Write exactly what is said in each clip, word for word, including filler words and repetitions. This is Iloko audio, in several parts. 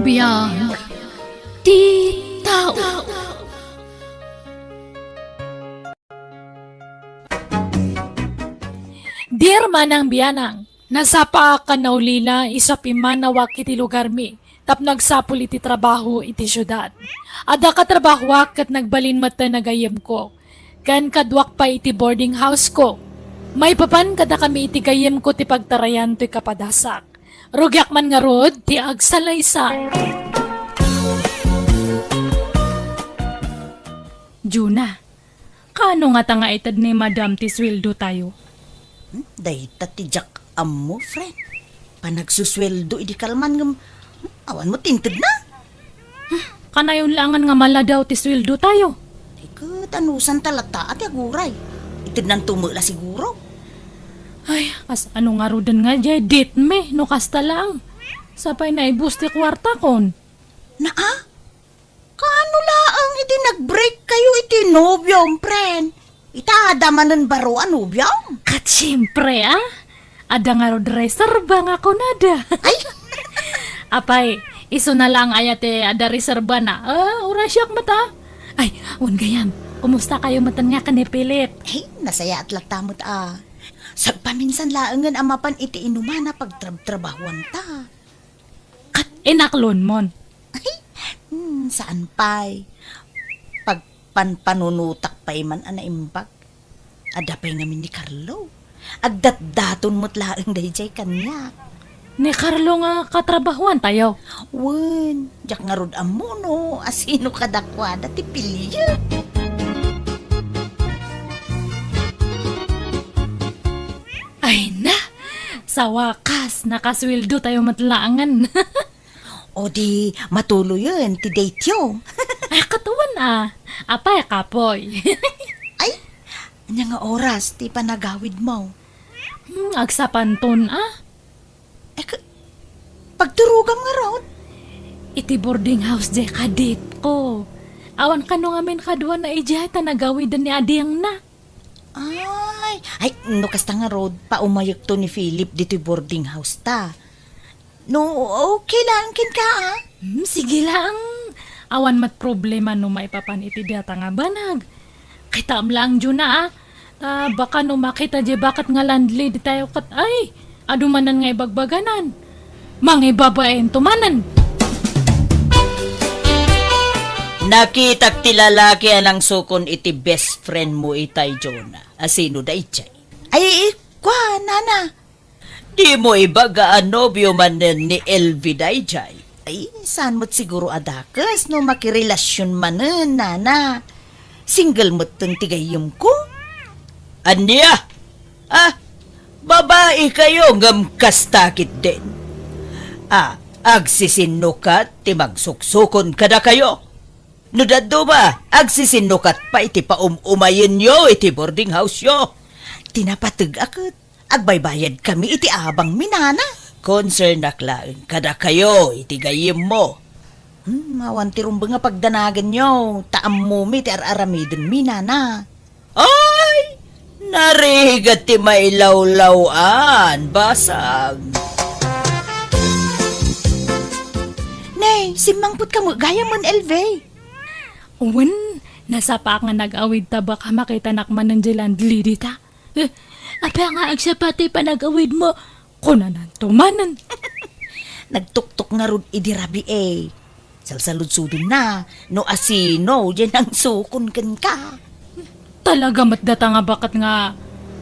Biag ti tao. Dear Manang Bianang, nasapaak a naulila isu a pimmanawak iti lugarmi tapno agsapul iti trabaho iti siudad. Adda katrabahoak ket nagbalin met dayta a gayyemko. Ken kaduak pay iti boarding house ko. Maipapan kadakami iti gayyemko ti pagtarayan toy kapadasak. Rugiak man ngarud ti agsalaysay. Juna, kaano ngata nga ited ni Madam ti sueldo tayo? Hmm, dayta ti diak ammo, friend. Panagsusueldo idi kalman ngem, hmm, awan met intedna. Kanayon laengen nga maladaw ti sueldo tayo. Ay, ket anusan ta latta a ti aguray. Itednan to met la siguro. Ay, kasano ngaruden nga diay date mi no kasta laeng? Sapay naibus ti kuartakon. Naa? Kaano laeng idi nag-break kayo iti nobiom, friend? Ita, adda manen baro a nobiom? Ket siempre, ah. Adda ngarud reserba nga kunada. Ay! Apay, isuna laeng aya ti adda reserbana? Ah, uray siak met, ah. Ay, wen gayam, kumusta kayo metten nga ken ni Philip? Ay, nasayaat latta met, ah. Sagpaminsan laengen a mapan iti inumana pagtrabtrabahuanta. Ket inaklonmon? Ay, hmm, saan pay. Pagpanpanunotak pay man a naimbag. Adda pay ngamin ni Carlo. Agdatdaton met laeng daydiay kaniak. Ni Carlo nga katrabahuan tayo? Wen, diak ngarud ammo no asino kadakuada ti piliek. Ay na, sa wakas, nakasueldo tayo met laengen. O di, matuloyen ti date yo. Ay, katuan, ah. Apay, kapoy. Ay, ania nga oras ti panagawid mo? Hmm, agsapanton, ah. Eh, ka-, pagturogam ngarud? Iti boarding house diay kadate ko. Awan kano ngamin kaduana idiay ta nagawiden ni adingna. Ay, ay, no kasta ngarud, paumayekto ni Philip ditoy boarding house ta. No, okay lang kenka, ah. Hmm, sige lang. Awan met problema no maipapan iti data nga banag. Kitaem lang, Juna, ah. Ta baka no makita diay baket nga landlady tayo ket, ay, adu manen nga ibagbaganan. Mangibabainto manen. Nakitak ti lalaki a nangsukon iti best friend mo itay, Jona. Asino daydiay? Ay, kua, nana. Dimo ibaga a nobio manen ni Elvi daydiay? Ay, saan met siguro a dakes no makirelasyon manen, nana. Single metten ti gayyemko. Ania? Ah, babai kayo ngem kasta ketdin. Ah, agsisinnukat ti magsuksukon kadakayo. No dadduma, agsisinnukat pay ti paum-umayenyo iti boarding house-yo. Ti napateg-ak ket agbaybayadkami iti abangmi, nana. Konsernak laeng kadakayo iti gayyemmo. Hmm, awan ti rumbeng a pagdanaganyo, ta ammomi ti ar-aramidenmi, nana. Ay, narigat ti mailawlaw-an, basag. Ne, simmangpet kamo gayamen, Elve. Wen, nasapaak nga nag-awid ta baka makitanak manen diay landlady ta. Eh, apay nga agsapa ti panag-awidmo? Kunananto manen. Nagtuktok ngarud idi rabii. Salsaludsodenna no asino diay nangsukon kenka. Talaga met data nga baket nga,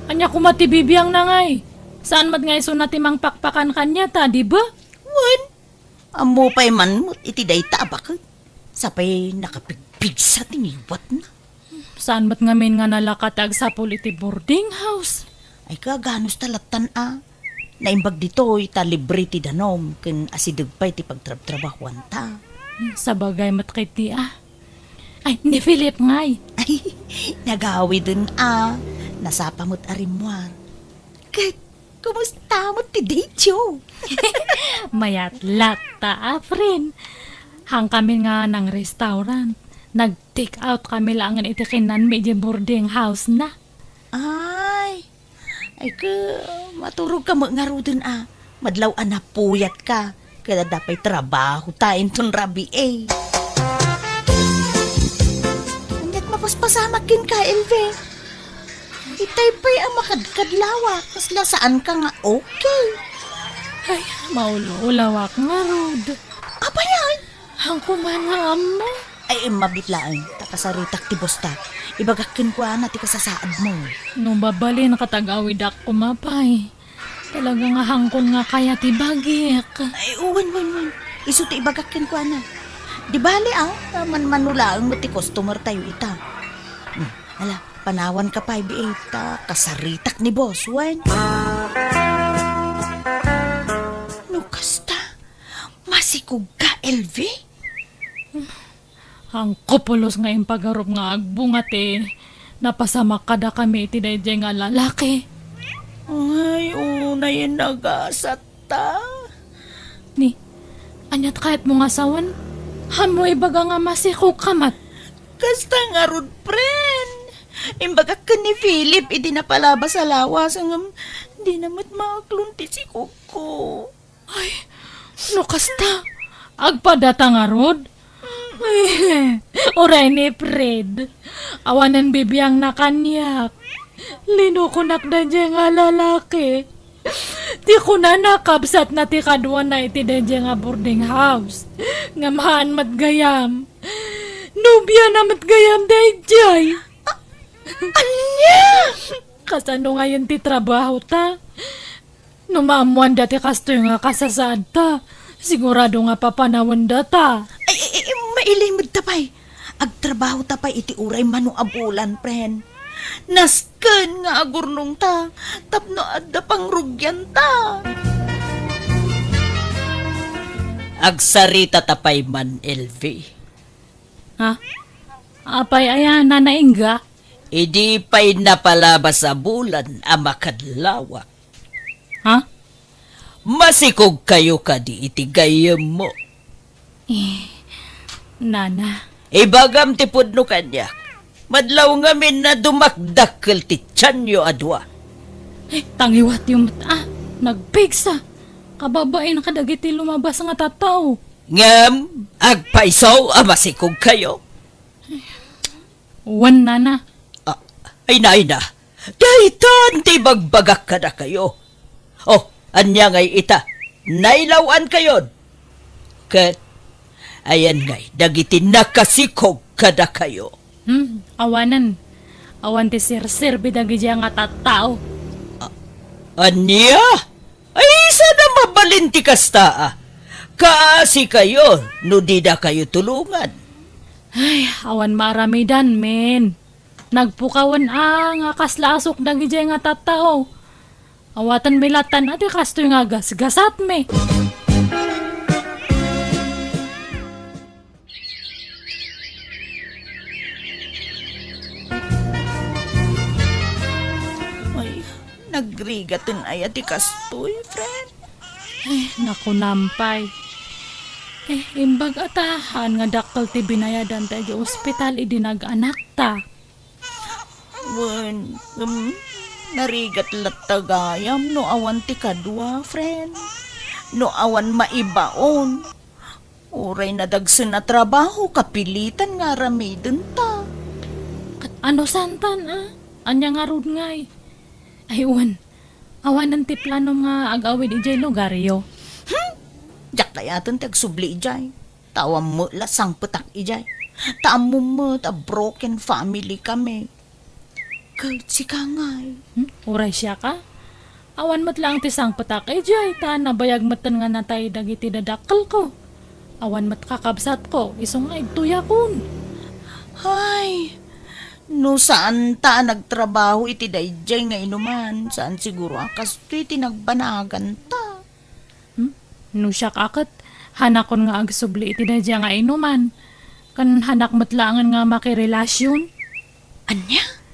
ania koma ti bibiangna ngay? Saan met nga isuna ti mangpakpakan kaniata, di ba? Wen, ammo pay man met iti dayta a baket. Sapay nakapigpigsa ti ngiwatna. Saan met ngamin nga nalaka ti agsapul iti boarding house? Ay, kaganos ta lattan a. Naimbag ditoy ta libre ti danum ken asideg pay ti pagtrabtrabahuanta. Sabagay met ketdi a. Ay, ni Philip ngay. Ay, nagawiden a. Nasapa met a rimmuar. Ket, kumusta met ti date-yo? Mayat latta, a, friend. Hangkami nga nang restaurant. Nag-take out kami laengen iti kinanmi idiay boarding house-na. Ay, ay, ke, maturogka met ngaruden a. Madlaw a napuyatka. Ket adda pay trabahota inton rabii. Ania't mapaspasamak kenka, Elvie? Itay pay a makadkadlawak, kasla saanka nga okay. Ay, maulaulawak ngarud. Apay aya? Haanko man nga ammo. Ay, immabit laeng, ta kasaritak ti bosta. Ibagak kenkuana ti kasasaadmo. No mabalinka ta agawidak koma pay. Talaga nga haanko nga kaya ti bagik. Ay, wen, wen, wen. Isu ti ibagak kenkuana. Di bale, a, ta manmano laeng met ti customer tayo ita. Hmm, ala, panawanka pay, B A, ta kasaritak ni boss, wen. No kasta, masikogka, Elvie? Haanko pulos nga impagarup nga agbunga ti napasamak kadakami iti daydiay nga lalaki. Ay, unay nagasatta. Ni, ania't kayatmo nga sawen? Haanmo ibaga nga masikogka met? Kasta ngarud, friend. Imbagak ken ni Philip idi napalabas a lawas, ngem dina met maaklon ti sikogko. Ay, no kasta, agpadata ngarud? Ay, uray ni Fred. Awanen bibiangna kaniak. Linukonak daydiay nga lalaki. Ti kunana, kabsatna ti kaduana iti daydiay nga boarding house. Ngem haan met gayam. Nobiana met gayam daydiay. Ania? Kasano ngayon ti trabahota? No maammoanda ti kastoy nga kasasaadta, sigurado nga papanawendata. Ay, ay, ay, mailimedta pay. Agtrabahota pay iti uray mano a bulan, friend. Nasken nga agurnongta tapno adda pangrugianta. Agsaritata pay man, Elvie. Ha? Apay aya, Nana Inga? Idi pay napalabas a bulan a makadlawak. Ha? Masikogkayo kadi iti gayyemmo? Eh, Nana. Ibagam ti pudno kaniak. Madlaw ngamin a dumakdakkel ti tianyo a dua. Eh, tangiwatyo met, a, nagpigsa. Kababain kadagiti lumabas nga tattao. Ngem, agpayso a masikogkayo. Wen, Nana. Ah, ay na, ay na. Daytan ti ibagbagak kadakayo. Oh, ania ngay ita? Nailaw-ankayon. Ket, ayan ngay, dagiti nakasikog kadakayo. Hmm, awanen. Awan ti serserbi dagiti nga tattao. A-, ania? Ay, saan a mabalin ti kasta, a? Kaasikayo no didakayo tulongan. Ay, awan maaramidan, men. Nagpukawen a nga kasla asok dagiti nga tattao. Awaten mi latan a ti kastoy nga gasgasatmi. Ay, nagrigaten aya ti kastoy, friend? Ay, nakunam pay. Eh, imbag a ta, haan nga dakkel ti binayadanta iti ospital idi nag-anakta. Wen, um, narigat latta gayam no awan ti kadua, friend. No awan maibaon. Uray nadagsen a trabaho, kapilitan nga aramidenta. Ket ano santan, a? Ania ngarud ngay? Ay, wen, awanen ti planom nga agawid idiay lugaryo? Hmm? Diak kayaten ti agsubli idiay. Ta awan met la sangpetak idiay. Ta ammom met a broken family kami. Ket sika ngay? Hmm? Uray siak a? Awan met laeng ti sangpetak idiay, ta nabayag metten nga natay dagiti dadakkelko. Awan met kakabsatko, isu nga igtoyakon. Hay, no saanta a nagtrabaho iti daydiay nga inuman, saan siguro a kastoy ti nagbanaganta. Hmm? No siak a ket, hanakon nga agsubli iti daydiay nga inuman. Ken hanak met laengen nga makirelasyon. Ania?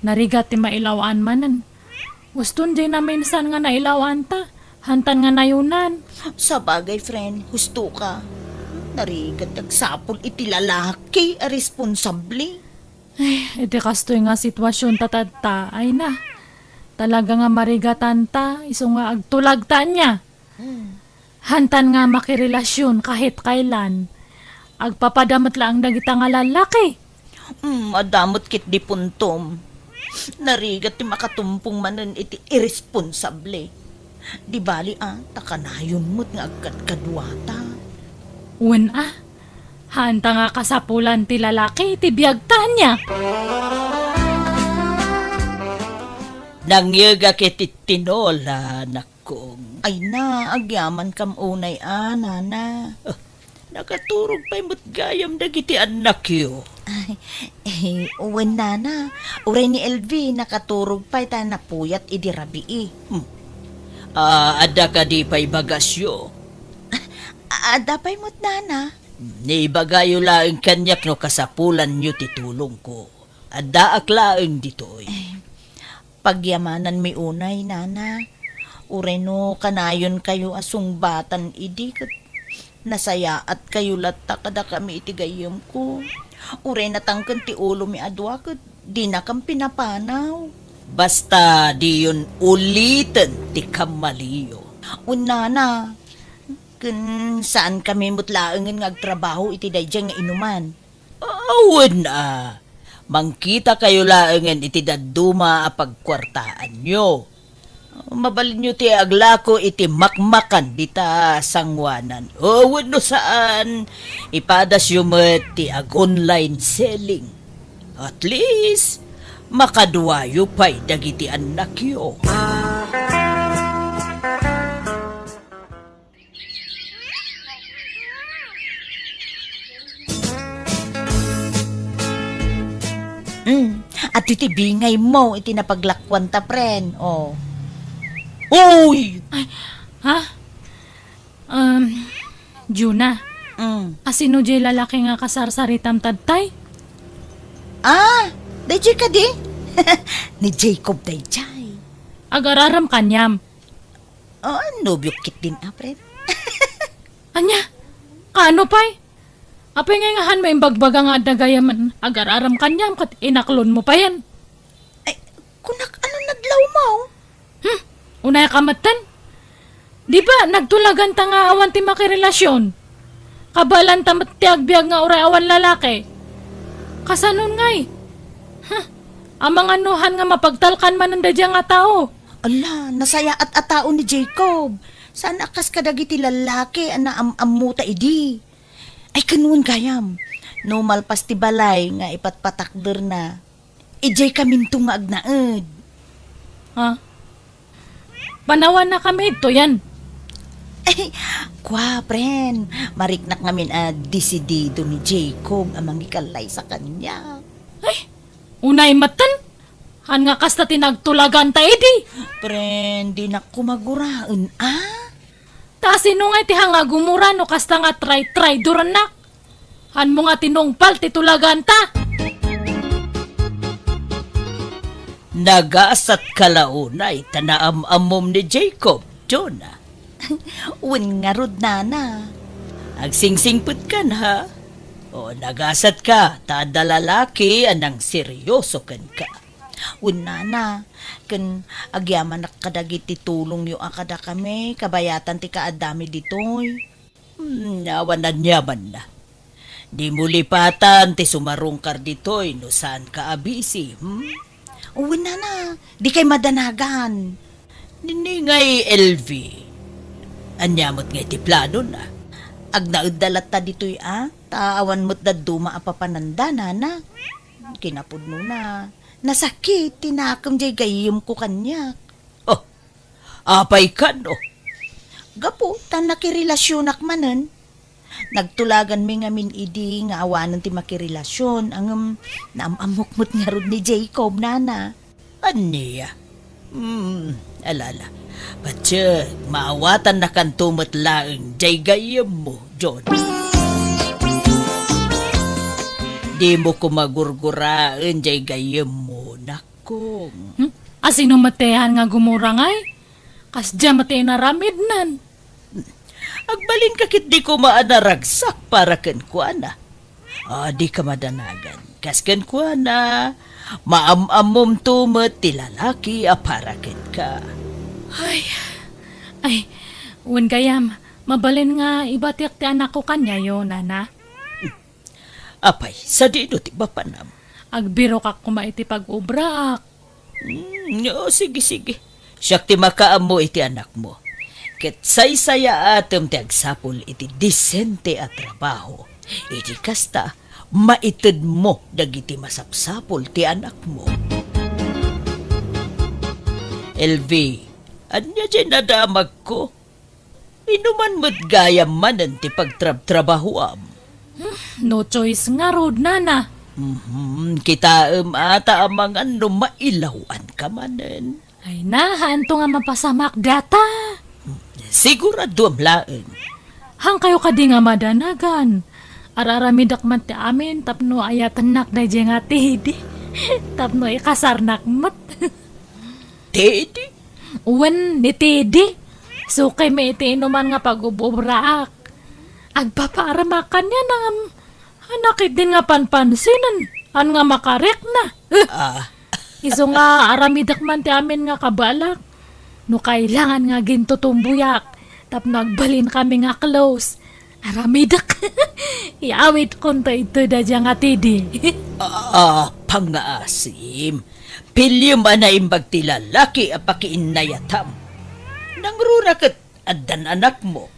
Narigat ti mailaw-an manen. Uston diay naminsan nga nailaw-anta. Hantan nga nayunan. Sabagay, friend, husto ka. Narigat ti agsapul iti lalaki a responsable. Ay, iti kastoy nga sitwasyon ta tatta, ay na. Talaga nga marigatanta, isu nga agtulagta ania. Hmm. Hantan nga makirelasyon kahit kailan. Agpapada met laeng dagita nga lalaki. Mm, adda met ketdi puntom. Narigat ti makatumpong manen iti irresponsable. Di bali, a, ta kanayon met nga agkadkaduata. Wen, a, hanta nga kasapulan ti lalaki ti biagta ania. Nangyegak iti tinola, anak. Kong. Ay na, agyamankam unay a, nana. Ah, nakaturog pay met gayam dagiti annakyo. Ay, eh, wen, nana. Uray ni L V, nakaturog pay ta napuyat idi rabii. Hmm. Ah, adda kadi pay bagasyo? Ah, adda pay met, nana. Ibagayo laeng kaniak no kasapulanyo ti tulongko. Addaak laeng ditoy. Eh, pagyamananmi unay, nana. Uray no kanayonkayo a sungbatan idi ket nasayaatkayo latta kadakami iti gayyemko. Uray natangken ti ulomi a dua ket dinakam pinapanaw. Basta diyon uliten ti kammaliyo. Wen, nana, ken saankami met laengen nga agtrabaho iti daydiay nga inuman. Awan a, mangkitakayo laengen iti dadduma a pagkuartaanyo. Mabalinyo ti aglako iti makmakan dita sangoanan. O, wenno saan, ipadasyo met ti ag-online selling. At least, makaduayo pay dagiti annakyo. Mm. Adtoy ti bingaymo iti napaglakuanta, pren. Oh. Uy! Ay, ha? Um, Juna, Mm. asino jay lalaki nga kasarsaritam tattay? Ah, dayjay kadi? Ni Jacob dayjay. Agar-aram kaniam. Oh, nobyo ketdin, a, pren. Ania? Kaano pay? Apay ngay nga han maimbagbaga nga adda gayamen agar-aram kaniam ket inaklonmo payen? Ay, kunak, ano nadlawmo? Hmm, unay ka metten? Di ba nagtulaganta nga awan ti makirelasyon? Kabaelanta met ti agbiag nga uray awan lalaki. Kasanon ngay? Huh, amangan no han nga mapagtalkan manen daydiay nga tao. Ala, nasayaat a tao ni Jacob. Saan a kas kadagiti lallaki a naam-ammota idi. Ay, ken wen gayam, no malpas ti balay nga ipatpatakderna, idiay kaminto nga agnaed. Ha? Panawanakami idtoyen. Ay, kua, pren, mariknak ngamin a desidido ni Jacob a mangikallaysa kaniak. Ay, unay metten? Han nga kasta ti nagtulaganta idi? Pren, dinak koma guraen, a? Ta asino nga iti han nga gumura no kasta nga tray-traydorannak? Hanmo nga tinungpal ti tulaganta? Nagasatka la unay ta naam-ammom ni Jacob, Jonah. Wen ngarud, nana. Agsingsingpetkan, ha? O, nagasatka ta adda lalaki a nangseryoso kenka. Wen, nana, ken agyamanak kadagiti tulongyo a kadakami, kabayatan ti kaaddami ditoy. Hmm, awan aniamanna. Dimo lipatan ti sumarungkar ditoy no saanka a busy, hmm? Wen, nana, dikay madanagan. Nini ngay, L V. Ania met ngay ti planona? Agnaedda latta ditoy a, ta awan met dadduma a papananda, nana. Kinapudnona, nasakit ti nakem jay gayyemko kaniak. Oh, apay kano? Gapu ta nakirelasionak manen. Nagtulaganmi ngamin idi nga awanen ti makirelasion, ngem naam-ammok met ngarud ni Jacob, nana. Ania? Hmm, ala, ala. Patiek, maawatannakanto met laeng jay gayyemmo, John. Dimo koma gurguraen jay gayyemmo, nak. Kong. Hmm? Asino met ti han nga gumura ngay? Kasdiay met ti inaramidnan. Agbalinka ketdi koma a naragsak para kenkuana. A, dika madanagan. Kas kenkuana, maam-ammomto met ti lalaki a para kenka. Ay, ay, wen gayam, Mabalin nga ibatek ti anakko kaniayo, nana. Apay, sadino ti mapanam? Agbirokak koma iti pag-obraak. Mm, o, sige, sige. Siak ti makaammo iti anakmo. Ket saysayaatem ti agsapul iti disente a trabaho. Iti kasta, maitedmo dagiti masapsapul ti anakmo. Elvi, ania diay nadamagko? Inuman met gayam manen ti pagtrabtrabahoam. Hmm, no choice ngarud, nana. Mhm, kitaem a ta amangan no mailaw-anka manen. Ay na, haanto nga mapasamak data. Siguraduam laeng. Haankayo kadi nga madanagan. Ar-aramidek man ti amin tapno ayatennak daydiay nga Teddy. Tapno ikasarnak met. Teddy? Wen, ni Teddy. Sukaymi iti inuman nga pag-ub-ubraak. Agpapaaremak kaniana ngem, anak idin nga panpansinen, an nga makarikna. Ah. Isu nga aramidek man ti amin nga kabalak. No kailangan nga gintutumboyak, tapno agbalinkami nga close. Aramidek. Iawidkonto ito daydiay nga Teddy. Ah, pangngaasim. Piliem a naimbag ti lalaki a pakiinnayatam. Nangruna ket addan anakmo.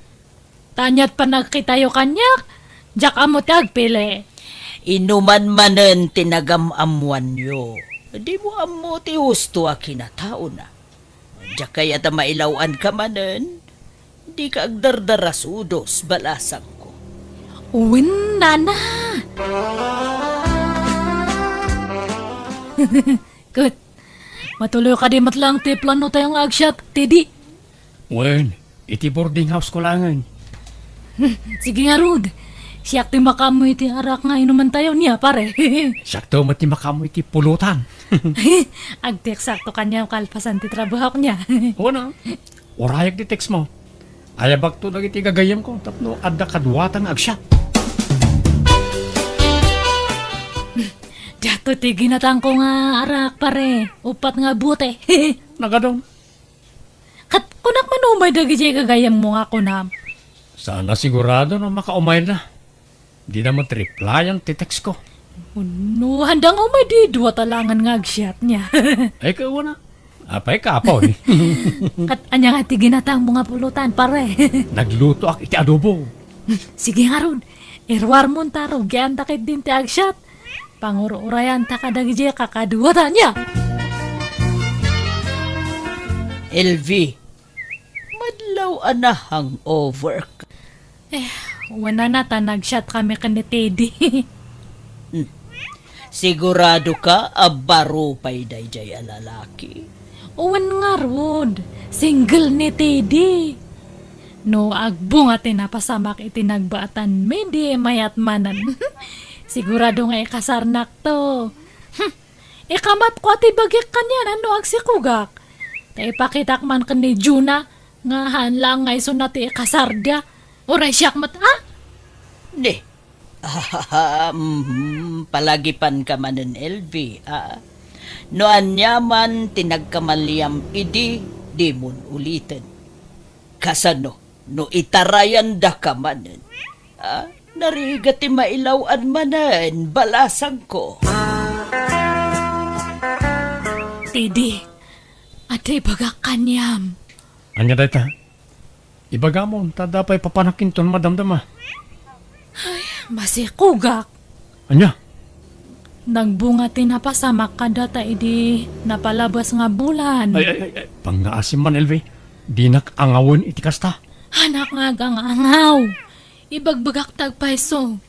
Ta ania't panagkitayo kaniak, diak ammo ti agpili. Inuman manen ti nagam-ammoanyo. Dimo ammo ti husto a kinataona. Diak kayat a mailaw-anka manen. Dika agdardarasudos, balasangko. Wen, nana. Ket, matuloy kadi met laeng ti plano tayo nga agsiat, Teddy? Wen, iti boarding house ko laengen. Hmm, sige ngarud. Siak ti makaammo iti arak nga inuman tayo niya, pare. Siakto met ti makaammo iti pulutan. Agteksakto kaniam kalpasan ti trabahok niya. Wen a. Urayak ti text mo. Ayabakto dagiti gagayyemko tapno adda kaduata nga agsiat. Diato ti ginatangko nga arak, pare. Uppat nga bote. Nagadon. Ket kunak man umay dagidiay gagayyemmo nga kunam. Saan a sigurado no makaumayda. Dida met replyan ti text ko. No, haanda nga umay di dua ta laengen nga agsiat niya. Ay, kawana. Apay, kapoy. Ket ania nga ti ginatangmo nga pulutan, pare? Naglutoak iti adobo. Sige ngarud, iruarmon ta rugianta ketdin ti agsiat. Pangur-urayanta kadagiti kakaduata niya. Elvi, madlaw a na-hangover ka. Eh, wen a, ta nagsiat kami ken ni Teddy. Hmm. Sigurado ka a baro pay daydiay a lalaki? Wen ngarud, single ni Teddy. No agbunga ti napasamak iti nagbaatan mi, di mayat manen. Sigurado nga ikasarnak to. Hmm. Ikamatko a ti bagik kaniana no agsikugak. Ta ipakitak man ken ni Juna nga haan laeng nga isuna ti ikasarda. Uray siak met, a? Di. Ah, mm, palagipanka manen, Elvi, a? No aniaman ti nagkamaliam idi, dimon uliten. Kasano no itarayandaka manen? Ah, narigat ti mailaw-an manen, balasangko. Teddy, adda ibagak kaniam. Ania dayta? Ibagamon, ta adda pay papanakinton madamdama. Ay, masikugak. Ania? Nagbunga ti napasamak kadata idi napalabas nga bulan. Ay, ay, ay, ay, pangngaasim man, Elvi. Dinak angawen iti kasta. Anak nga agangaw. Ibagbagak ti agpayso.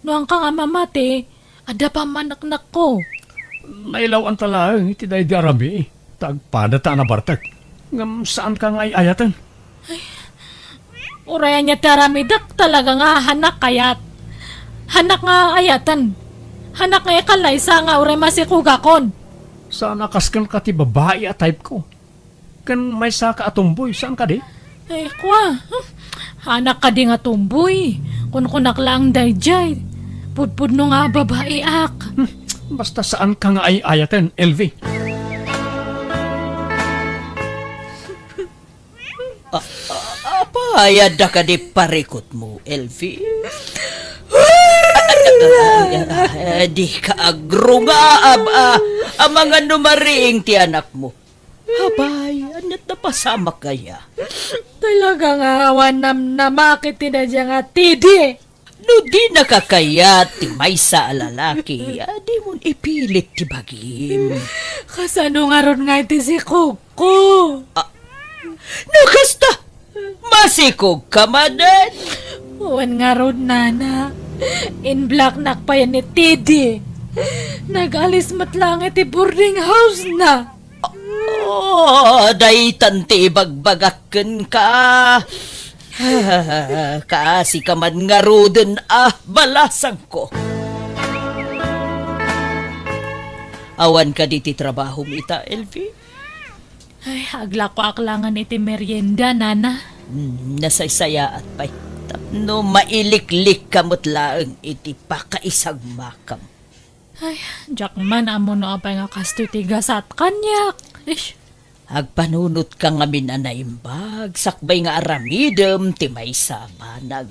No anka nga mamati, adda pammaneknekko. Nailaw-anta laeng iti daydi a rabii, ta agpada ta a nabartek. Ngem saanka nga ay-ayaten. Uray ania ti aramidek, talaga nga hanak kayat. Hanak nga ayaten. Hanak nga ikalaysa nga uray masikugakon. Saan a kas kenka ti babai a type ko. Ken maysaka a tomboy, saan kadi? Ay, kua. Hanak kadi nga tomboy. Kunkunak laeng daydiay. Pudpudno nga babaiak. Hmm, basta saanka nga ay-ayaten, Elvi. A-, a-, apa? Ay, adda kadi parikutmo, Elvie? Ay, ay, ay, di ka agrungaab, a, amangan no mariing ti anakmo. Abay, ania't napasamak aya? Talaga nga awan namnamak iti daydiay nga Teddy. No di nakakayat ti maysa a lalaki, a, dimon ipilit ti bagim. Kasano ngarud nga iti sikogko? Ah, no kasta, masikogka manen. Wen ngarud, nana. In-blocknak pay ni Teddy. Nag-alis met laeng iti boarding house-na. Oh, daytan ti ibagbagak kenka. Kaasika man ngaruden a balasangko. Awan kadi ti trabahom ita, Elvie? Ay, aglakoak laengen iti merienda, nana. Hmm, nasaysayaat pay. Tapno mailiklikka met laeng iti pakaisagmakam. Ay, diak man ammo no apay nga kastoy ti gasat kaniak. Ish. Agpanunotka ngamin a naimbag, sakbay nga aramidem ti maysa a banag.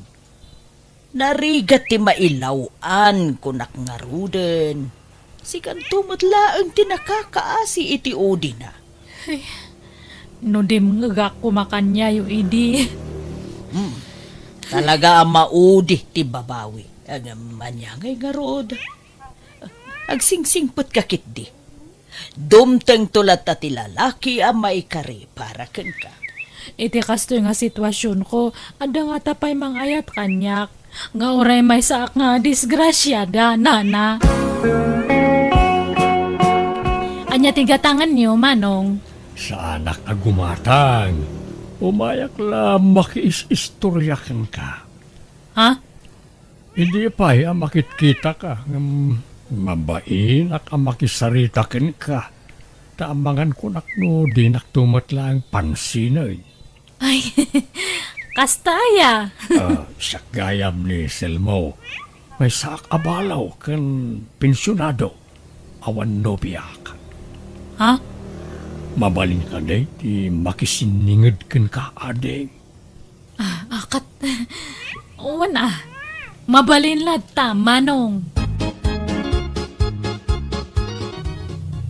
Narigat ti mailaw-an, kunak ngaruden. Sikanto met laeng ti nakakaasi iti udina. Ay, no dimngegak koma kaniayo idi. Hmm. Talaga a maudi ti babawi. Ngem ania ngay ngarud? Agsingsingpetka ketdi. Dumtengto latta ti lalaki a maikari para kenka. Iti kastoy nga situasionko, adda ngata pay mangayat kaniak. Nga uray maysaak nga disgrasiada, nana. Ania ti gatangenyo, Manong? Saanak a gumatang. Umayak la makiis-istoria kenka. Ha? Idi pay a makitkitaka, ngem mabainak a makisarita kenka, ta amangan kunak no dinakto met laeng pansinen. Ay, kasta aya. Ah, siak gayam ni Selmo. Maysaak a balaw ken pensionado. Awan nobiak. Ha? Mabalin kadi ti makisinninged kenka, ading? Ah, ah, kat-, wen, ah. Mabalin latta, Manong.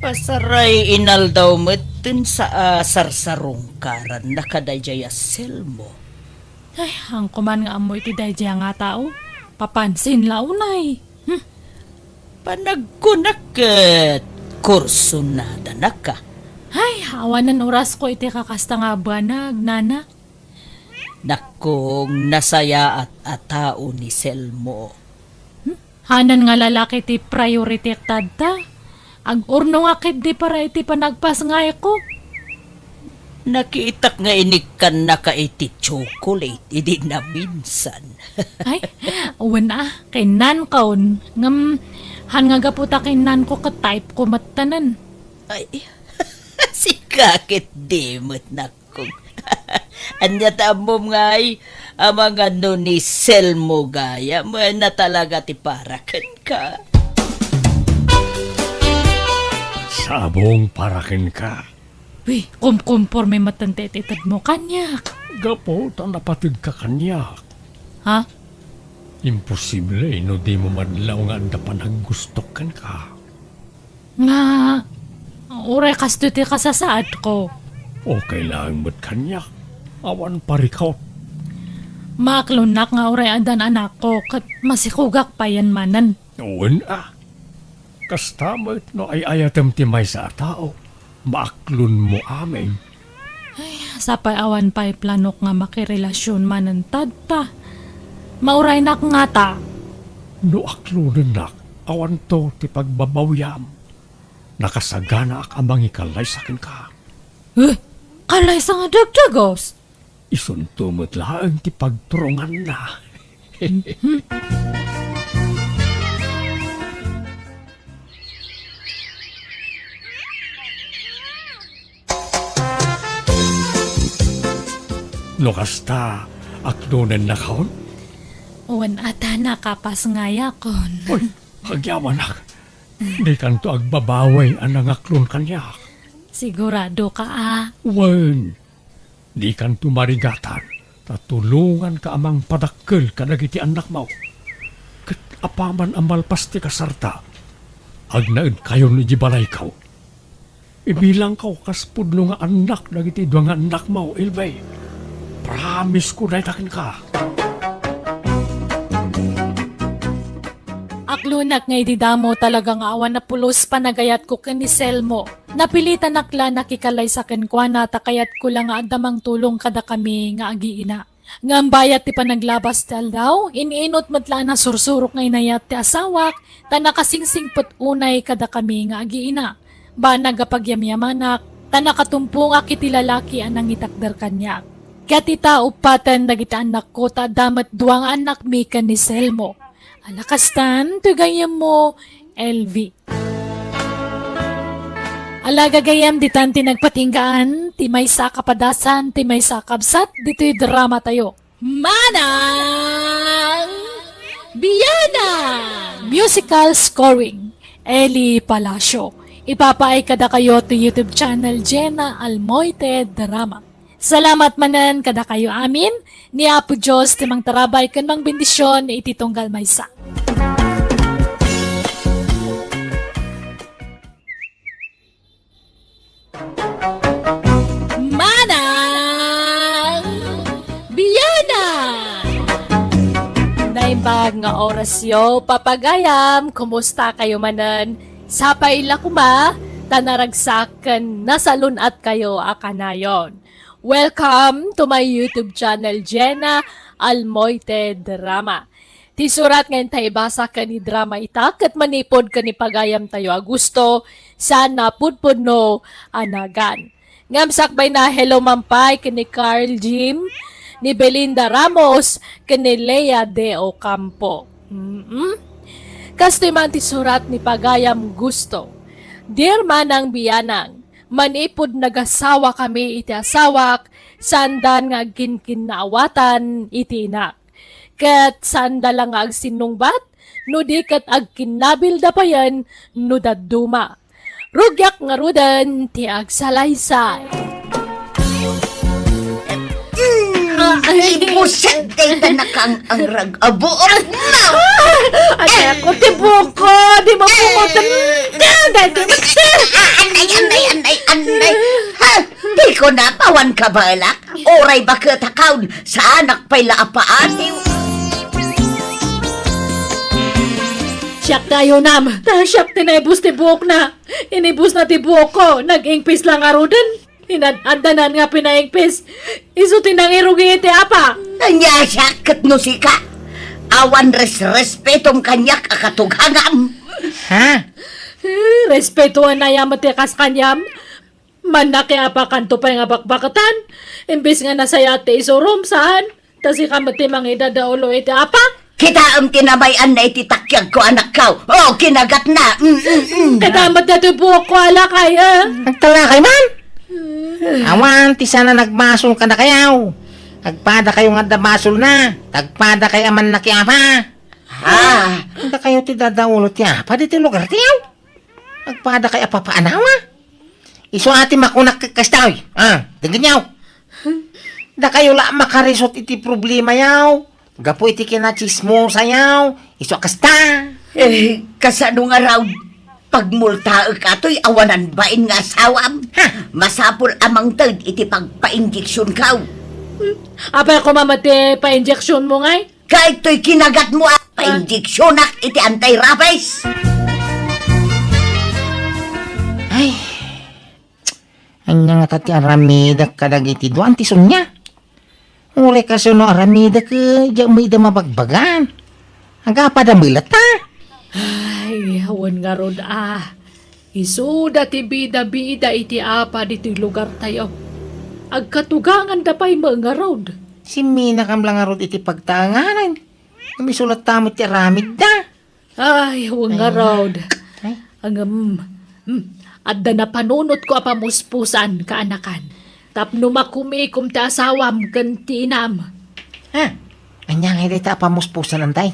Pasaray inaldaw met ti sa-, a, sarsarungkaranna kadaydiay a Selmo. Ay, haanko man nga ammo iti daydiay nga tao. Papansin la unay. Hmm. Panagkunak ket kursunadana ka. Ay, awanen orasko iti kakasta nga banag, nana. Nakkong, nasayaat a tao ni Selmo. Hmm? Hanan nga lalaki ti priority tatta. Ag-urnongak ketdi para iti panagpasngayko. Nakitak nga inikkannaka iti chocolate idi naminsan. Ay, wen a, kinnankon. Ngem, han nga gapu ta kinnanko ket type ko met tanan. Ay, sika ketdi met nak-, Kung ania ta ammom ngay, amangan no ni Selmo gayam, na talaga ti para kenka. Sabong para kenka. Wi, kumkumporme met ti itedmo kaniak. Gapu ta napateg ka kaniak. Ha? Imposible no di mo madlaw nga adda panaggustok kenka. Nga, uray kastoy ti kasasaadko. Okay laeng met kaniak. Awan parikot. Maaklonnak nga uray addan anakko, ket masikogak payen manen. Wen a. Kasta met no ay-ayatem ti maysa a tao, maaklonmo amin. Ay, sapay awan pay planok nga makirelasion manen tadta. Mauraynak ngata. No aklonennak, awanto ti pagbabawiam. Nakasaganaak a mangikalaysa kenka. Eh, kalaysa nga dagdagas? Isunto met laeng ti pagturonganna. No kasta, aklonennakon? Wen a ta, nakapasngayakon. Oy, agyamanak. Dikanto agbabawi a nangaklon kaniak. Siguradoka a? Wen, dikanto marigatan. ta tulonganka a mangpadakkel kadagiti annakmo. Ket apaman a malpas ti kasarta, agnaedkayon idiay balayko. Ibilangko kas pudno nga annak dagiti dua nga annakmo, Elvie. Promise-ko dayta kenka. Aklonak nga idi damo talaga nga awan a pulos panagayatko ken ni Selmo. Napilitanak la nakikalaysa kenkuana ta kayatko la nga adda mangtulong kadakami nga agiina. Ngem bayat ti panaglabas ti aldaw, in-inut met la a nasursurok nga inayat ti asawak, ta nakasingsingpet unay kadakami nga agiina. Banag a pagyamyamanak, ta nakatumpongak iti lalaki a nangitakder kaniak. Ket ita, uppaten dagiti annakko, ta adda met dua nga annakmi ken ni Selmo. A, lakastan, ti gayyemmo, Elvie. Ala, gagayyem, ditan ti nagpatinggaan, ti maysa a kapadasan, ti maysa a kabsat, ditoy dramatayo. Manang Bianang! Musical scoring, Eli Palacio. Ipapaay kadakayo ti YouTube channel Jenna Almoite Drama. Salamat manen kadakayo amin, ni Apo Dios ti mangtarabay ken mangbendision iti tunggal maysa. Manang Bianang! Naimbag nga orasyo, papagayam, kumusta kayo manen? Sapay la koma, ta naragsak ken nasalun-at kayo a kanayon. Welcome to my YouTube channel, Jenna Almoite Drama. Ti surat nga inta ibasa ken idrama ita ket manipud ken ni pagayamtayo a gusto, saan a pudpudno a nagan. Ngem sakbayna, hello man pay ken ni Carl Jim, ni Belinda Ramos, ken ni Lea De Ocampo. Mm-mm. Kastoy man ti surat ni pagayam gusto. Dear Manang Bianang, manipud nagasawa kami iti asawak, saandan nga agkinkinnaawatan iti inak. Ket saanda la nga agsinnungbat, no di ket agkinnabilda payen no dadduma. Rugiak ngaruden ti agsalaysay. Mm, ay, buset, dayta nakang-angrag a buok na. Ay, ako, ti buko, di mo bungotan. Dayta, dayta. Ah, anay, anay, anay, anay. Ha? Di ko napawan kabalak. Uray baket a kaon, saanak pay la a paatiw. Siak ti ayunam, ta siak ti naibus ti buokna. Inibusna ti buokko, nag-ingpis la ngaruden. Inad-addanan nga pinaingpis, isu ti nangirugi iti apa. Ania siak ket no sika? Awan res-respetom kaniak a katughangam. Ha? Eh, respetoan aya met ti kas kaniam. Mannakiapakanto pay nga bakbaketan, imbes nga nasayaat ti isurom, saan? Ta sika met ti mangidadaulo iti apa? Kitaem ti namay-anna iti takiagko, anakko. O, kinagatna. Mm, mm, mm. Kitaem met daytoy buokko a lakay, eh. Agtalakay man? Awan ti saan a nagbasol kadakayo. Agpadakayo nga adda basolna. Agpadakayo a mannakiapa. Ah. Dakayo ti dadaulo ti apa ditoy lugartayo. Agpadakayo a papaanawa. Isu a ti makunak ket kastoy. Ah, denggenyo. Dakayo la makarisot iti problemayo. Gapu iti kinatsismosayo. Isu a kasta. Eh, kasano ngarud? Pagmultaek atoy awanan bain nga asawam. Ha? Masapul a mangted iti pagpainjeksionko. Apay koma met ti painjeksionmo ngay? Kaytoy kinagatmo a painjeksionak iti anti-rabies. Ay, ania ngata ti aramidek kadagiti dua ti Sonia? Uray kasano aramidek, eh, diak met ida mabagbagan. Agapada met latta. Ay, awan ngarud a. Isuda ti bida-bida iti apa ditoy lugartayo. Agkatuganganda pay met ngarud. Simminakam la ngarud iti pagtaenganan. Ngem isu latta met ti aramidda. Ay, wen ngarud. Ay. Ngem, hmm, adda napanunotko a pamuspusan, kaanakan. Tapno makumikom ti asawam ken ti inam. Ha? Ania ngay dayta a pamuspusan, antay?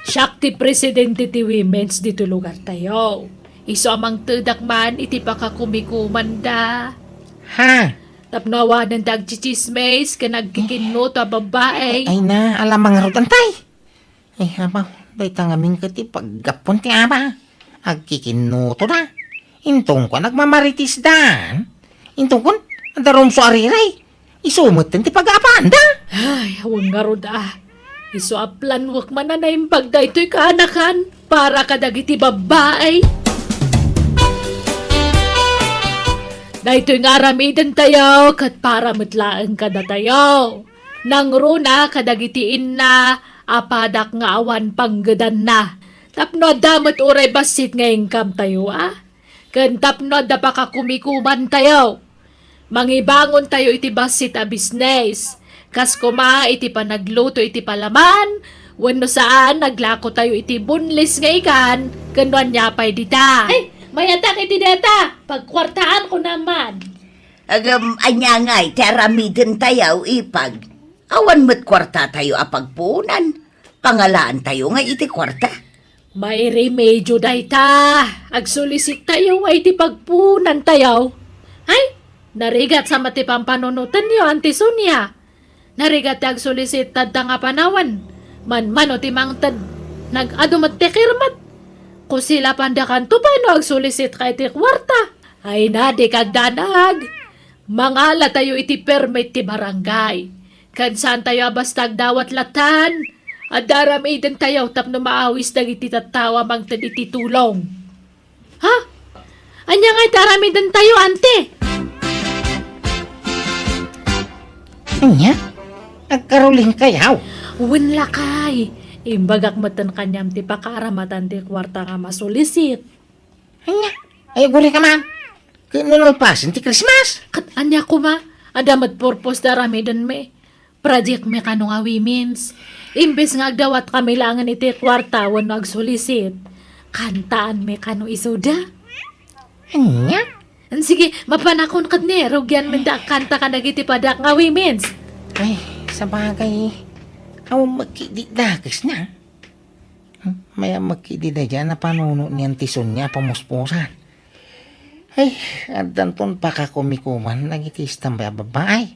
Siak ti presidente ti women's ditoy lugartayo. Isu a mangtedak man iti pakakumikomanda. Ha? Tapno awanen ti agtsitsismis ken agkikinnuto a babbai. Ay na, alamang ngarud, Antay. Ay, abaw, dayta ngamin ket ti paggapuan ti ama. Agkikinnuto da. Intongko, nagmamaritis dan. Intongko, adda rumso a riray. Isu metten ti pagaapaanda. Ay, awan ngarud a. Isu a planuek man a naimbag daytoy kaanakan para kadagiti babbai. Daytoy nga aramidentayo ket para met laeng kadatayo. Nangruna kadagiti inna a padak nga awan panggedanna. Tapno adda met uray bassit nga income tayo, a? Ken tapno adda pakakumikumantayo. Mangibangontayo iti bassit a bisnes. Kas koma iti panagluto iti palaman, wenno saan, naglakotayo iti boneless nga ikan, ken no ania pay dita. Ay, mayatak iti deta. Pagkuartaanko naman. Agam, ania ngay ti aramidentayo, ipag? Awan met kuartatayo a pagpuonan. Pangalaantayo nga iti kuarta. Mairemedio dayta. Agsolisittayo nga iti pagpuonantayo. Ay, narigat sa met ti pampanunotenyo, Auntie Sonia. Narigat ti agsolisitad ta nga panawen. Manmano ti mangted. Nag-adu met ti kirmet. Kusilapandakanto pay no agsolisit ka iti kuarta. Ay na, di kagdanag. Mangalatayo iti permit ti barangay. Ken saantayo a basta agdawat latan. Adda aramidentayo tapno maawis dagiti tattao a mangted iti tulong. Ha? Ania ngay ti aramidentayo, Ante? Ania? Agkarulingkayo? Wen, lakay. Imbagak metten kaniam ti pakaaramatan ti kuarta nga masolisit. Ania? Ay, agurayka man. Ket no nalpasen ti Christmas? Ket ania koma? Adda met purpose ti aramidenmi. Project mi kano nga women's. Imbes nga agdawat kami laengen iti kuarta wenno agsolisit, kantaan mi kano isuda. Ania? Sige, mapanakon ket ni, rugian men da agkanta kadagiti padak nga women's. Ay, sabagay, awan met ketdi dakesna. Hmm, mayat met ketdi daydiay a napanuno ni Auntie Sonia a pamuspusan. Ay, addanton pakakumikuman dagiti istambay a babbai.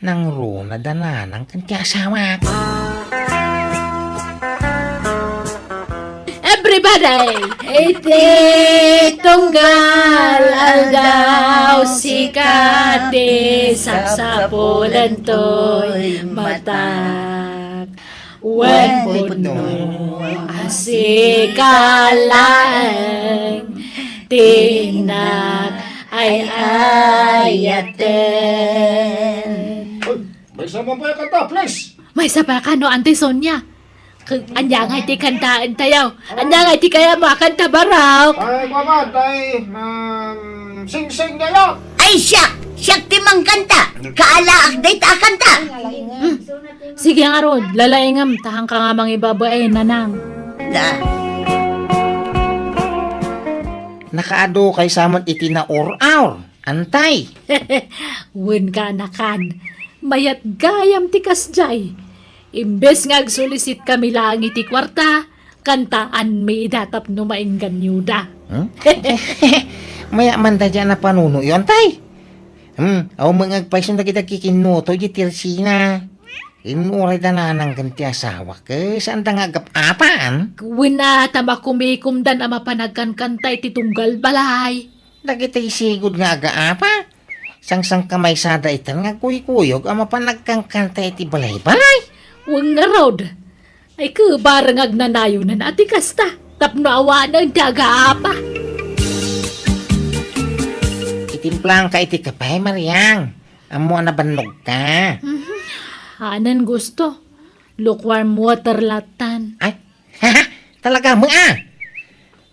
Nangruna da nanang ken ti asawak. Everybody! Iti tunggal aldaw, sika ti sapsapulentoy matak. Wen pudno a sika laeng ti innak ay ayaten. Uy, maysa man pay a kanta, please. Maysa pay a kano, Auntie Sonia? K-, ania ngay ti kantaentayo? Ania ngay ti kayatmo a kanta, Barok? Ay, kuman, tay, um, singsing na lang. Ay, siak! Siak ti mangkanta! Kaalaak dayta a kanta! Hmm. Sige ngarud, lalaingem, ta haanka nga mangibabain, nanang. Da. Nakaadukay sa met iti naur-aur, Antay. Wen, kaanakan, mayat gayam ti kasdiay. Imbes nga agsolisit kami laeng iti kuarta, kantaanmi ida tapno maingganyoda. Hmm? Mayat man daydiay a napanunoyo, Antay. Hmm, awan met nga agpayso dagiti agkikinnuto idiay tersina. Innuray da nanang ken ti asawa, ket saanda nga agap-apan. Wen a, ta makumikomdan a mapan agkankanta iti tunggal balay. Dagiti sigud nga agaapa, sangsangkamaysada itan nga agkuykuyog a mapan agkankanta iti balay-balay. Wen ngarud, ay, ket bareng agnanayonen a ti kasta, tapno awanen ti agaapa. Itimplaanka iti kape, Mariang. Ammo a nabannogka. Mhm. Anen gusto. Lukewarm water latan. Ay, talaga met a.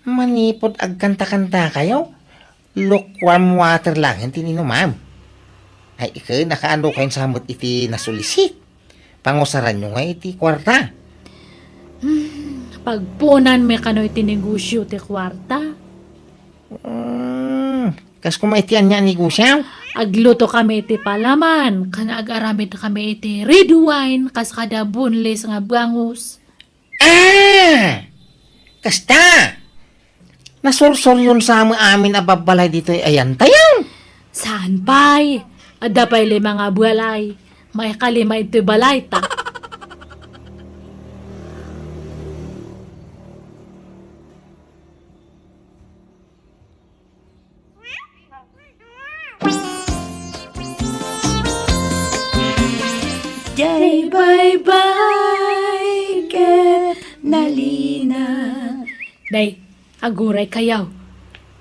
Manipud agkanta-kantakayo, lukewarm water laeng ti ininumam. Ay, ket nakaano kayon sa met iti nasolisit? Pangusaranyo nga iti kuarta. Hmm, pagpunanmi kano iti negosio ti kuarta. Hmm, kas koma iti ania a negosio? Agluto kami iti palaman, ken agaramid kami iti red wine, kas kada boneless nga bangus. Ah! Kasta! Nasursuryon sa amin a babbalay ditoy ayantayon? Saan pay? Adda pay lima nga balay. Maikalima itoy balayta. Jay baybay ket nalina. Day, aguray kayo.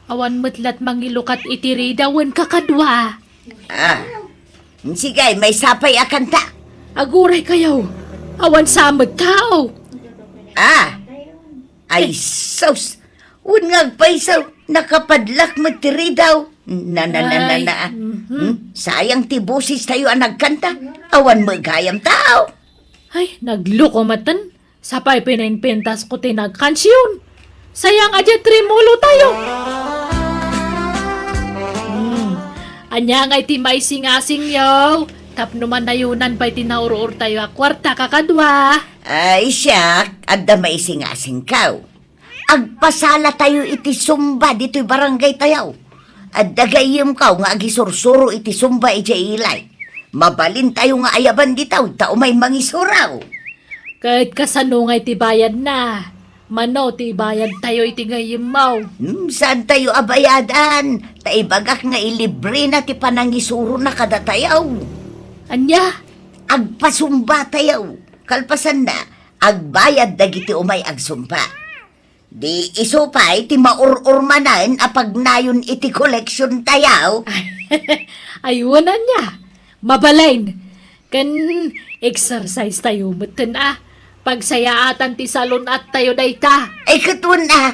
Awan met lat mangilukat iti ridaw wen kakadua. Ah, sige, maysa pay a kanta. Aguray kayo. Awan sa met tao. Ah, ay sus. Wen nga agpayso, nakapadlak met ti ridaw. Na, na, na, na, Ay, na. Mhm. Hmm? Sayang ti boses tayo a nagkanta. Awan met gayam tao. Ay, nagluko maten. Sapay pinainpintas ko ti nagkansion. Sayang a diay trimulo tayo. Hmm. Ania nga iti maisingasing yo? Tapno manayunan pay ti naur-or tayo a kuarta kakadua. Ay, siak, adda maisingasing kaw. Agpasala tayo iti Zumba ditoy barangay tayo. Adda gayyem kaw nga agisursuro iti Zumba idiay ilay. Mabalin tayo nga ayaban ditaw ta umay mangisuro. Ket kasano nga iti bayadna? Mano ti ibayad tayo iti gayyemmo? Hmm, saan tayo abayadan? Ta ibagak nga ilibre na ti panangisuro na kadatayo. Ania? Agpasumba tayo. Kalpasanna, agbayad dagiti umay agsumba. Di isu pay ti maur-ur manen a pagnayon iti koleksion tayo. Ay, wen ania. Mabalin. Ken exercise tayo metten a. Pagsayaatan ti salun-at tayo dayta. Ay, ket wen a.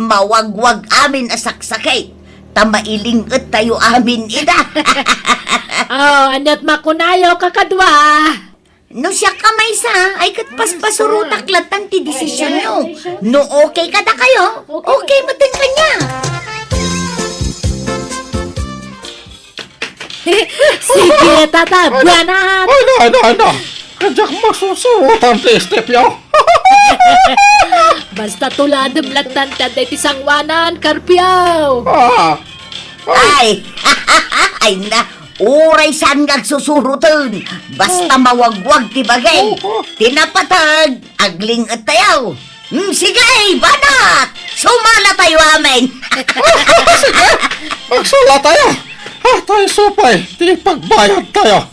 Mawagwag amin a saksakit. Ta mailing-et tayo amin ida. Oh, aniat makunayo, kakadua? No siak a maysa, ay ket paspasurotak lattan ti desisionyo. No okay kadakayo, okay metten kaniak. Sige, tata, buwanan. Ay, na, na, na. Kadiak masusurotan ti stepyo. Basta tuladem lattan ti adda iti sanguanan, Karpio. Ah. Ay, ay na, uray saan nga agsusuroten. Basta mawagwag ti bagay. Ti napateg, agling-et tayo. Hmm, sige, banat! Sumala tayo amin. Sige, magsala tayo. Ah, tayo supay, ti pagbayad tayo.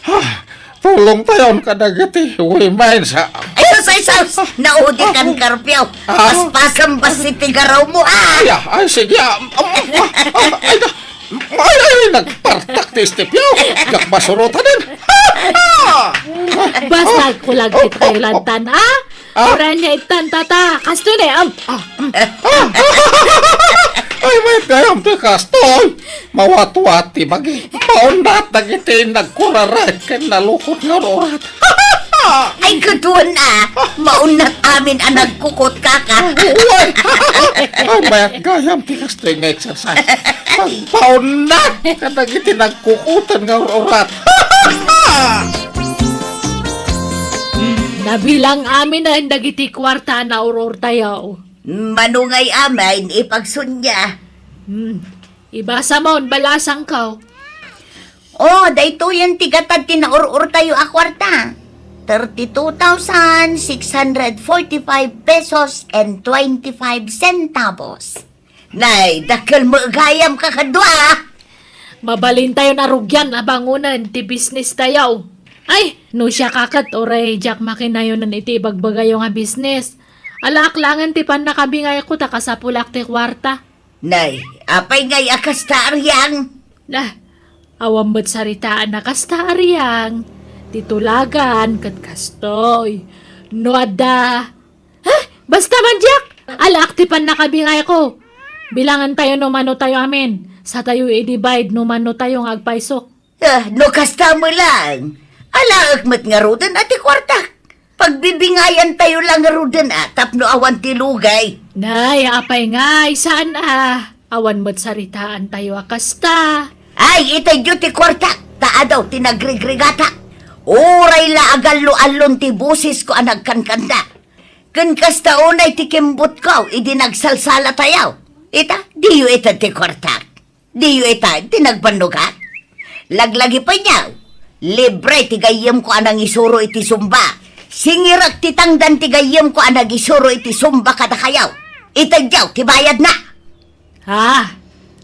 Ah, tulong tayon kadagiti women sa Ay, sus, ay, sus! Naudikan, Karpio. Ah. Paspasam basi ti garaw mo, ah! Ay, ah, ay, sige, ah, um, ah, ah, ay, da, ay, ay, ay, nagpartak ti stepyo. Yak masurotan din. Basta kulag ti kayo lantan, ah? Ah. Uray nia ittan, tata. Kastoy ne, am. Ah, mm. Ay, met gayam ti kastoy. Mawatwat ti bagi. Maunnat dagiti nagkuraray ken nalukot nga ur-urat. Ay, ket wen a. Maunnat amin a nagkukot, kaka. Uy. Ay, met gayam ti kastoy nga exercise. Pagpaunnat kadagiti nagkukoten nga ur-urat. Nabilang amin a dagiti kuarta a naur-or tayo. Mano ngay amin ipagsunia? Hmm. Ibasa mo, balasang ko. Oh, daytoyen ti gatad ti naur-or tayo a kuarta. Thirty-two thousand six hundred forty-five pesos and twenty-five centavos. Nay, dakkel met gayam, kakadua. Mabalin tayon a rugian a bangonen ti business tayo. Ay, no siak a ket uray diak makinayonen iti ibagbagayo nga business. Alaak laengen ti pannakabingayko ta kasapulak ti kuarta. Nay, apay ngay a kasta, Ariang? Nah, awan met saritaan a kasta, Ariang. Ti tulagan ket kastoy. No adda Ha? Basta man diak! Alaak ti pannakabingayko. Bilangan tayo no mano tayo amin. Sa tayo i-divide no mano tayo nga agpaysok. Ah, no kasta mo lang. Alaek met ngaruden a ti kuartak. Pagbibingayan tayo lang ngaruden a tapno awan ti lugay. Nay, apay ngay, saan a? Awan met saritaan tayo a kasta. Ay, itedyo ti kuartak, ta adaw ti nagrigrigatak. Uray la agallo-allon ti bosesko a nagkankanta. Ken kasta unay ti kimbutko idi nagsalsala tayo. Ita, diyo ited ti kuartak. Diyo ita ti nagbannogak. Laglagipenyo, libre ti gayyemko a nangisuro iti Zumba. Singirek ti tangdan ti gayyemko a nangisuro iti Zumba kadakayo. Itedyo ti bayadna. Ha?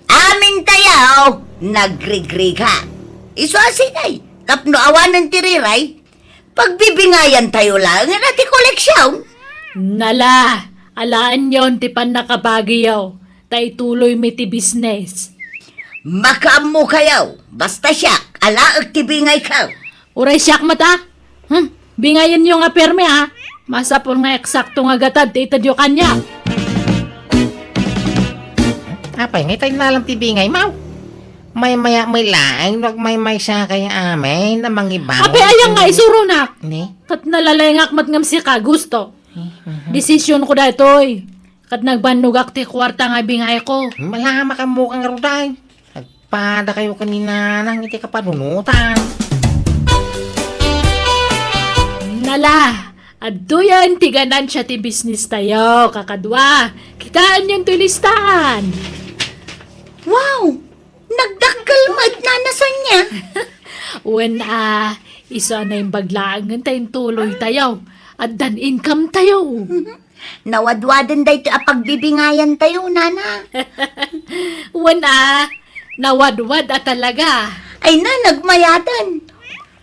Amintayo, nagrigrigat. Isu a sige, tapno awanen ti riray, pagbibingayantayo laengen a ti koleksion. Nala, alaenyon ti pannakabagiyo, ta ituloymi ti bisnes. Makaammokayo, basta siak, alaek ti bingayko. Uray siak met a? Hmm, bingayenyo nga permi a. Masapul nga eksakto nga gatad ti itedyo kaniak. Apay, nga itay na lang ti bingaymo. Maymaya met laeng no agmaymaysakay amin a mangibaon. Apay, aya nga isuronak. Ni? Ket nalalengak met ngem sika, Gusto. Mhm. Desisionko daytoy. Ket nagbannogak ti kuarta nga bingayko. Mala, makaammoka ngarud ay. Nagpadakayo ken ni Nanang iti kapanunotan. Nala, adtoyen ti ganansia ti bisnestayo, kakadua. Kitaenyon toy listahan. Wow! Nagdakkel met, Nana Sonia. Wen a, isu a naimbag laengen ta intuloytayo. Addan incometayo. Nawadwaden daytoy a pagbibingayantayo, Nana. Wen a, nawadwad a talaga. Ay na, nagmayaten.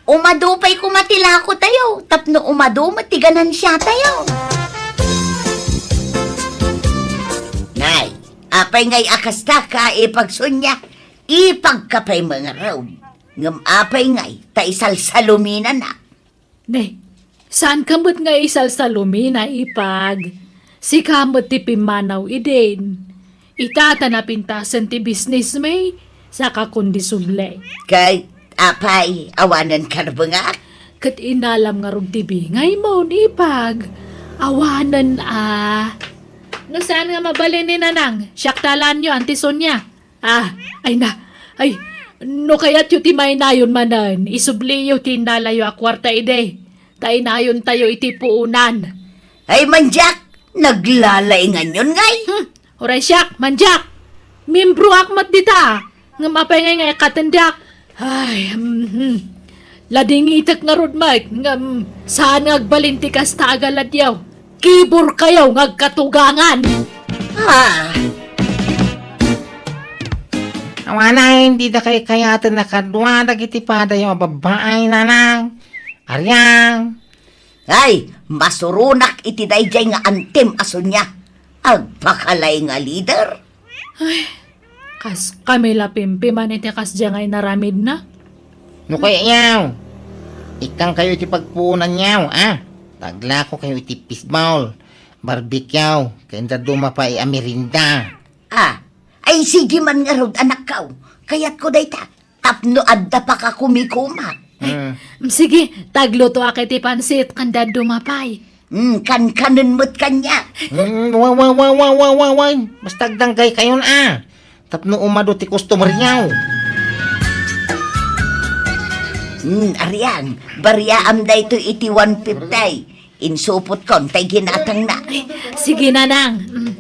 Umadu pay koma ti lakotayo, tapno umadu met ti ganansiatayo. Nay, apay ngay a kasta ka, Ipag Sonia? Ipagka pay mangarem. Ngem apay ngay ta isalsaluminanak? Ne, saanka met nga isalsalumina, Ipag? Sika met ti pimmanaw idin. Ita ta napintasen ti bisnesmi, saka kundi subli. Ket apay, awanen karbengak? Ket inalam ngarud ti bingaymo, Ipag. Awanen a. No saan nga mabalin ni Nanang, siak ta alaenyo, Auntie Sonia. Ah, ay na. Ay, no kayatyo ti mainayon manen, isubliyo ti innalayo a kuarta idi. Ta inayontayo iti puonan. Ay, mandiak, naglalainganyon ngay. Hmm, uray siak, mandiak. Miembroak met dita. Ngem apay ngay nga ikkatendak? Ay, mhm. Ladingitek ngarud met, ngem saan nga agbalin ti kasta a galadyo. Kiburkayo nga agkatugangan. Ah. Awanay, dida kaykayaten a kadua dagiti padayo a babbaay, Nanang. Ariang. Ay, masuronak iti daydiay nga antim a Sonia. Agpakalay nga leader. Ay, kaskami la pimpiman iti kasdiay nga inaramidna. No kayatyo, ikkankayo iti pagpuonanyo, a? Taglakokayo iti fishball, barbecue, ken dadduma pay a merienda. Ah, ay sige man ngarud, anakko. Kayatko dayta. Tapno adda pakakumikuma. Mm. Sige, taglutoak iti pansit ken dadduma pay. Mm, kankanen met kaniak. Mm, wa, wa, wa. Basta agdanggaykayon, a. Tapno umadu ti customeryo. Mm, ariang, bariaam daytoy iti one fifty. Insupotkon tay ginatangna. Ay, sige, Nanang. Mm.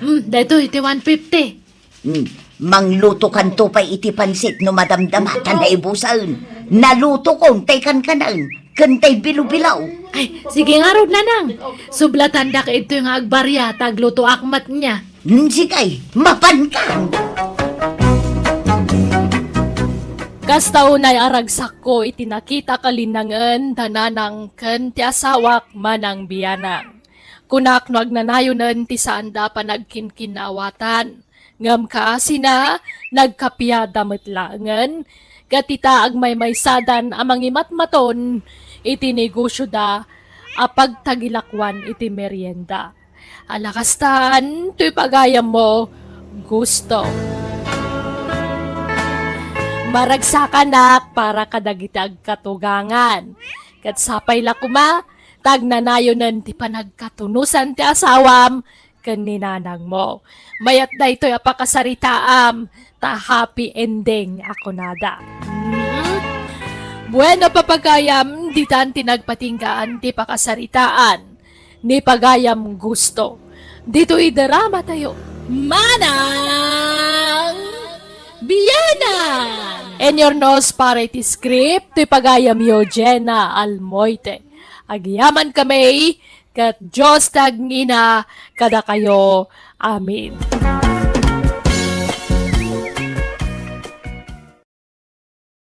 Mm, daytoy iti one fifty. Hmm, manglutokanto pay iti pansit no madamdama ta naibusen. Nalutokon tay kankanen ken tay bilo-bilo. Ay, sige ngarud, Nanang. Sublatandak idtoy nga agbaria, taglutoak met nia. Hmm, sige, mapanka. Kasta unay a ragsakko iti nakitak a linnangen da Nanang ken ti asawak, Manang Bianang. Kunak no agnanayonen ti saanda a panagkinkinnaawatan. Ngem kaasina, nagkapiada met laengen, ket ita agmaymaysadan a mangimatmaton iti negosioda a pagtagilakoan iti merienda. Ala kastan, toy pagayammo, Gusto. Maragsakanak para kadagiti agkatugangan. Ket sapay la koma, ta agnanayonen ti panagkatunosan ti asawam ken ni nanangmo. Mayat daytoy a pakasaritaam, ta happy ending a kunada. Mm. Bueno, papagayam, ditan ti nagpatinggaan ti pakasaritaan ni pagayam Gusto. Ditoy drama tayo, Manang Bianan! Inyurnos para iti script, ti pagayamyo, Jenna Almoite. Agyaman kami, ket Dios ti agngina kadakayo. Amen.